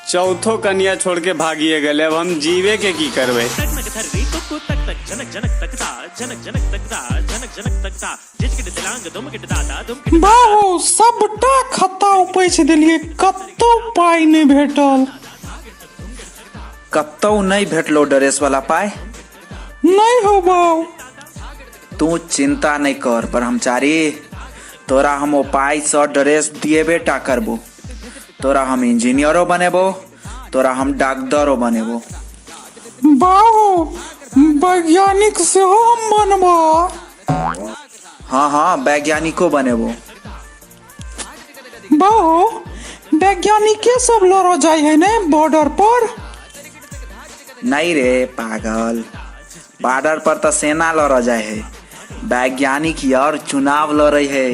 चौथो कनिया छोड़ के भागिए गेलै, अब हम जीवे के की करबै? बाबू, सबटा खत्ता उपैछ देलियै, कतौ पाइ नहि भेटल। कतौ नहि भेटलो ड्रेस वाला पाइ? नहि हो बाउ। तू चिंता नहि कर ब्रह्मचारी, तोरा हम ओ पाइ सँ ड्रेस दिएबे टा करबो। तोरा हम इंजीनियरो बनेबो, तोरा हम डॉक्टरो बनेबो। बाबू, वैज्ञानिक सेहो हम बनबो। हाँ हाँ, वैज्ञानिको बनेबो। बाबू, वैज्ञानिके सब लड़ऽ जाइ है ने बॉर्डर पर? नहीं रे पागल, बॉर्डर पर तऽ सेना लड़ऽ जाइ है, वैज्ञानिक यार चुनाव लड़ै है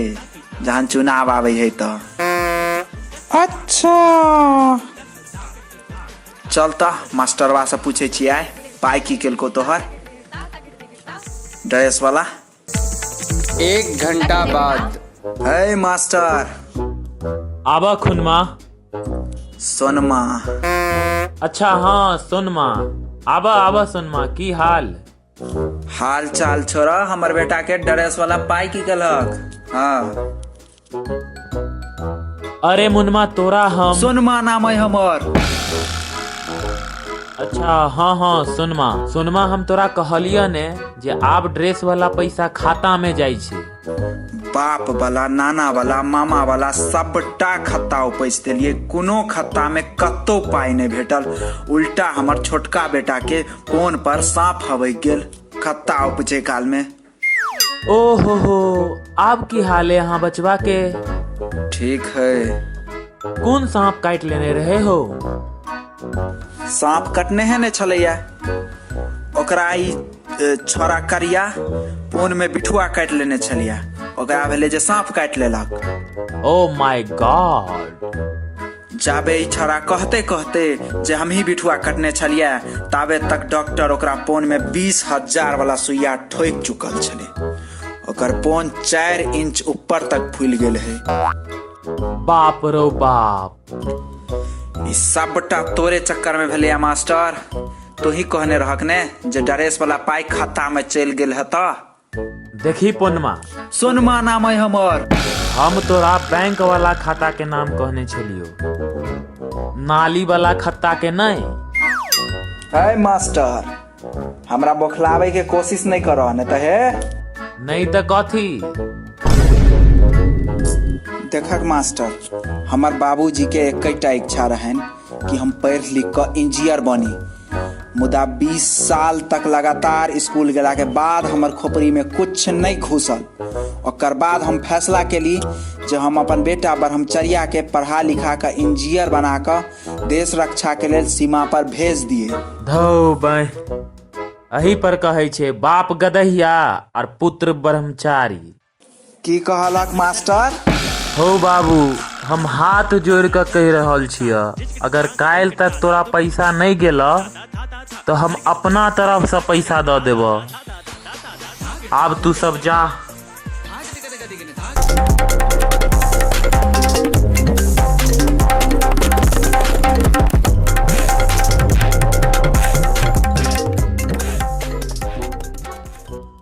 जहन चुनाव आबै है तऽ। अच्छा। चल तऽ मास्टरवा से पूछै छियै, पाइ की केलको तोहर ड्रेस वाला? 1 घंटा बाद। हे मास्टर। आबा खुनमा। सोनमा। अच्छा हाँ, सोनमा, आबा आबा सोनमा, की हाल? हाल चाल छोड़ा, हमर बेटा के ड्रेस वाला पाई की केलक? हाँ। अरे मुनमा, तोरा हम सोनमा नाम है हमर। अच्छा हाँ हाँ, सोनमा सोनमा, हम तोरा कहलियह ने जे आब ड्रेस वाला पैसा खाता में जाइ छै। बाप वाला, नाना वाला, मामा वाला सबटा खत्ता उपैछ देलियै, कोनो खत्ता में कतौ पाइ नहि भेटल। उल्टा हमर छोटका बेटा के पोन पर साँप हबकि गेल खत्ता उपजै काल में। ओ हो हो, आब की हाल है अहाँ बचवा के? ठीक है। कोन साँप काटि लेने रहे हो? साँप कटने है ने छलैया ओकरा, ई छोरा करिया पोन में बिठुआ काटि लेने छलिया, ओकरा भेलै जे साँप काटि लेलक। ओ my God. जाबे ई छोरा कहते कहते जे हमही बिठुआ कटने छलियै, ताबे तक डॉक्टर ओकरा पोन में 20,000 वाला सुइया ठोकि चुकल छलै। ओकर पोन 4 इंच ऊपर तक फूलि गेल है। बाप रो बाप। ई सबटा तोरे चक्कर में भेलैया मास्टर। तू ही कहने रहक ने जे ड्रेस वाला पाइ खाता में चलि गेल हेतऽ। देखी पोनमा। सोनमा नाम है हमर। हम तोरा बैंक वाला खाता के नाम कहने छलियो, नाली वाला खाता के नहीं। है मास्टर, हमरा बौखलाबै के कोशिश नहीं करह, नहीं तऽ हे। नहीं तऽ कथी? देखक मास्टर, हमर बाबूजी के एकटा इच्छा रहनि कि हम पढ़ि लिख कऽ इंजीनियर बनी, मुदा 20 साल तक लगातार स्कूल गेला के बाद हमर खोपड़ी में कुछ नहीं घुसल। ओकर बाद हम फैसला केली जे हम अपन बेटा ब्रह्मचर्या के पढ़ा लिखा कऽ इंजीनियर बना कऽ देश रक्षा के लेल सीमा पर भेज दिए। धौ बाँहि, एही पर कहै छै बाप गदहिया और पुत्र ब्रह्मचारी। की कहलक मास्टर? हो बाबू, हम हाथ जोड़ कऽ कहि रहल छियह, अगर काल्हि तक तोरा पैसा नहि गेलह तऽ हम अपना तरफसँ पैसा दऽ देबह। आब तू सब जा।